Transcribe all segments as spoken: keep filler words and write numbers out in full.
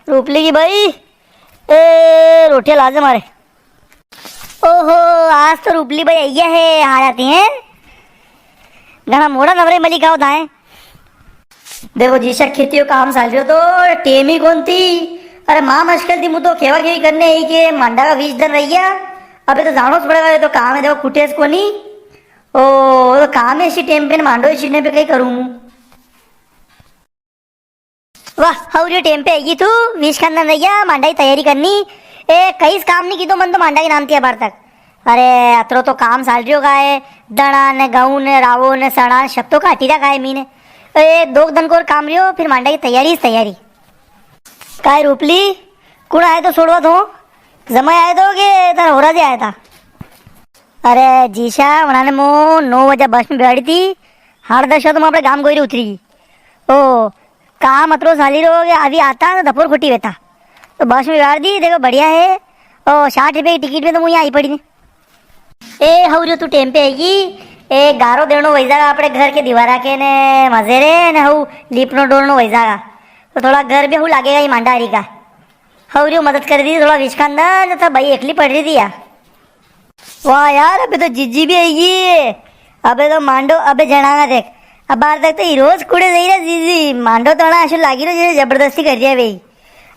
रूपली की बाई, ए, रोटियां लाजे मारे। ओहो, आज तो रूपली बाई आई है, हार आती है। घणा मोड़ा नवरे मली का होता है। देखो जीशा, खेती को काम चाल रह्यो तो टेम ही कोनी थी। अरे माँ मुश्किल थी, मु तो खेवा खेवी करने आई के मांडा का बीस दन रही गया। अबे तो जानो पड़ेगा, ये तो काम है, देखो खुटे से कोनी। ओ, तो काम है इसी टेम पे न मांडो इसी टेम पे कई करूँ मु। वाह, हवरियो टेम पे आई तू, बीस खानदान रही गया, मांडा की तैयारी करनी। ए, कई काम नी कीधो मन तो मांडा के नाम थी अबार तक। अरे, अतरो तो काम चाल रह्यो का है, दणा ने, गऊं ने, रावो ने, सणा ने, सब तो काटी रखा है मीने। ए, दो दन को और काम रह्यो, फिर मांडा की तैयारी ही तैयारी। काय रूपली, कुण आया तो छोड़वा तो? जमाई आया तो के तारा होरा जी आया था? अरे जीशा, वणा ने मो नौ बजे बस में बैठी थी, हाड़ दस तो मैं अपने गांव गोयरे उतरी। ओ, काम अतरो चाली रहो के अभी आता तो दपोर खोटी वेता। तो बस में बैठ दी, देखो बढ़िया है। ओ, साठ रुपए की टिकट में तो मु यहाँ आई पड़ी ने। ए, हवरियो तू टेम पे आएगी। ए, गारो देनो वही जागा अपने घर के दीवारा के ने मजे रे ने हऊ लीपनो डोलनो वही जागा। तो थोड़ा घर भी हऊ लागेगा ये मांडा हरी का। हवरियो मदद कर दी, थोड़ा विस्कान दा, जो था भाई एकली पड़ रही थी यार। वाह यार, अबे तो जीजी भी आई गी। अबे तो मांडो, अबे जणागा देख। अबार तक तो ई रोज कुड़े जाई रहा जीजी। मांडो तो ना ऐसो लागी रहो जैसे जबरदस्ती कर रिया भाई।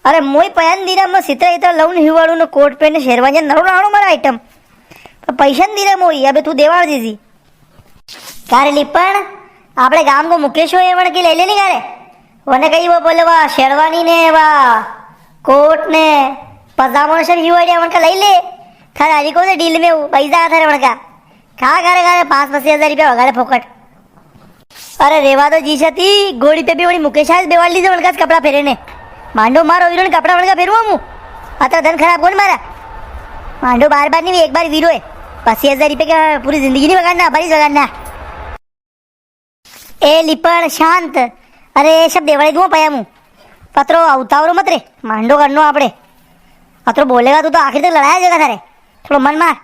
अरे मोई पया नी दी रहा, मैं सितरा इतरा लऊन हिवाड़ू न कोट पैंट ने शेरवानी नरो लाणो मारा आइटम। पर पैसा नी दी रहा मोई, अबे तू देवाड़ जीजी। का रे लिपण, आपणे गाम को मुकेश हो, वण के लई ले नी का रे? वने कही वो बोले, वा शेरवानी ने, वा कोट ने, पजामो ने सब हिवाड़िया वण का लई ले। थारे हरी को से डील में हूँ, पैसा थारे वण का। का करे, का रे, पाँच पच्चीस हजार रुपया वगाड़े फोकट। अरे रेवा दो जीशा ती, गोड़ी पे भी वणी मुकेशा से बेवाड़ लीजे वण का कपड़ा फेरे ने। मांडो मारो वीरो ने कपड़ा वण का फेरूँ हूँ। अतरा धन खराब कोनी मारा। मांडो बार बार नी, एक बार वीरो है। पच्चीस हजार रुपया का पूरी जिंदगी नी वगाड़ना, बारिश वगाड़ना। ए लिपण शांत। अरे सब देवाड़ी दूँ पया मु। पतरो उतावरो मत रे, मांडो करनो आपड़े। अतरो बोलेगा तू तो आखिर तक लड़ाया जाएगा थारे। थोड़ो मन मार।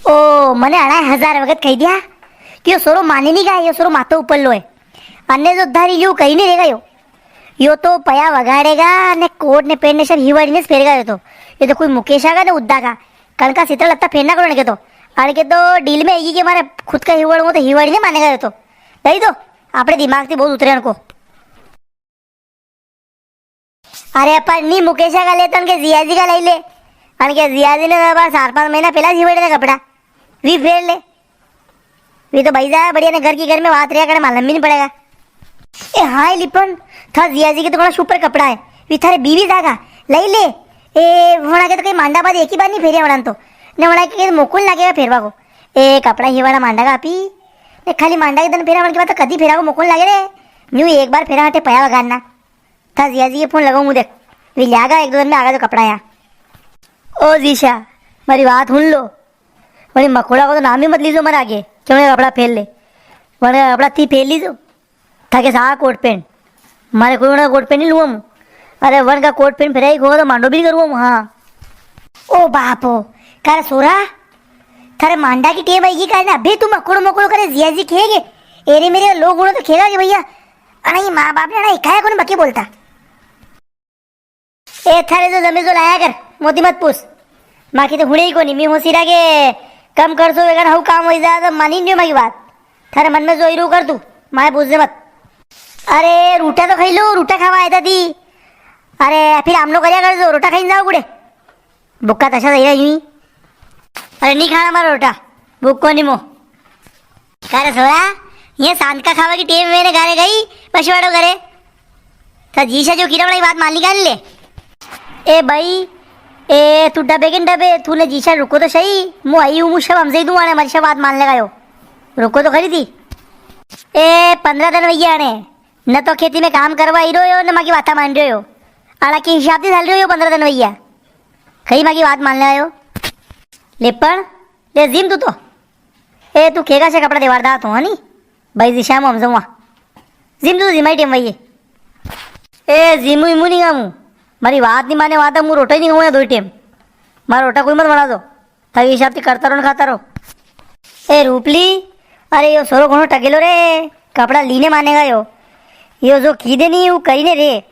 ओ, मने अढ़ाई हजार वगत कही दिया कि यो सोरो माने नी का, यो सोरो मातो ऊपर लो है। अन्ने जो धारी लियो कहीं नी रेगा यो। यो तो पया वगाड़ेगा, ने कोट ने पैंट ने सब हिवाड़ी ने फेरेगा यो तो। यो तो कोई मुकेश आगा ने उद्दा का। कणका सितरा लत्ता फेरना करो अणके तो। अणके तो डील में आएगी कि मारे खुद का हिवाड़ूंगा तो हिवाड़ी ने मानेगा यो तो। दई दो, आपणे दिमाग थी बहुत उतरे अणको। अरे पर नी मुकेशा का ले तो अणके जियाजी का लई ले। अणके जियाजी ने बार चार पांच महीना पहला हिवाड़े था कपड़ा। वी फेर ले। वी तो भाई जा बढ़िया ने घर की घर में बात रिया करे, मालूम भी नी पड़ेगा। ए हाँ लिपण, था जियाजी के तो घणा सुपर कपड़ा है, वी थारे बीवी जागा, लई ले। ए, वणा के तो कई मांडा बाद एक ही बार नी फेरिया वणा तो, ने वणा के मोको नी लागेगा फेरवा को। ए, कपड़ा हिवाड़ा मांडा का आपी, ने खाली मांडा के दिन फेरा, वणा के बाद तो कदी फेरा को मोको नी लागे रे। न्यू एक बार फेरा हाटे पया वगाड़ना। था जियाजी के फोन लगाऊं देख, वी ल्यागा एक दो दिन में आगा तो कपड़ा यहाँ। ओ जीशा, मारी बात हुन लो, वणी मकोड़ा को तो नाम ही मत लीजो मारे आगे, क्यों ये कपड़ा फेर ले, वणा कपड़ा थी फेर लीजो। थाके सा कोट पैंट, मारे कोई वणा कोट पैंट नी लूँ हूँ। अरे वण का कोट पैंट फेराई को तो मांडो भी नी करूँ हूँ, हाँ। ओ बापो, कारे सोरा, थारे मांडा की टेम आई गी कारे, अबे तू मकोड़ो मकोड़ो करे जियाजी खेगे। एरे मेरे लोग गुणो तो खेगा के भैया, अरे ये माँ बाप ने ना इकाया कोनी बके बोलता। ए, थारे जो जमे जो लाया कर, मोती मत पूछ। माकी तो हुणे ही कोनी, मी होसी रा के कम खर्चो वेगा ने हऊ काम होई जा, तो मानी नी माकी बात। थारे मन में जो हीरो कर तू, माए पूछ दे मत। अरे, रूटा तो खाई लो, रूटा खावा आया था दी। अरे, फिर आमनो करिया कर जो, रूटा खाई जाओ कुड़े। बुक्का तशा सही रही। अरे, नी खाना मारो रूटा, बुक्को नी मो। का रे सोरा, ये सांत का खावा की टेम मैंने घरे गई, पछवाड़ो करे। तो जीशा जो किरा वाली बात मान ली कान ले। ए भाई, ए तू डबे के न डबे, तूने जीशा रुको तो सही, मु आई हूँ, मु सब हमसे ही तू आने, हमारी सब बात मान लेगा यो। रुको तो खरी थी। ए, पन्द्रह दिन वैया आने, न तो खेती में काम करवा ही रहो यो, न माकी बाता मान रहो यो। आला के हिसाब से चल रहो यो पन्द्रह दिन वैया। कई माकी बात मान लेगा यो। ले पण, ले जिम तू तो। ए, तू केगा से कपड़ा देवार दा तो, हनी? भाई जी, शाम हम जाऊंगा। जिम तू, जिमाई टेम वही। ए, जिमू इमू नी गामू। मारी बात नी माने, वहां तक मु रोटा ही नी खाऊंगा दो ही टेम। मारा रोटा कोई मत बना दो। थाकी हिसाब से करता रहो न खाता रहो। ए, रूपली, अरे, यो सोरो घणो टकेलो रे। कपड़ा लीने मानेगा यो। यो जो कीधे नी, वो करीने रे।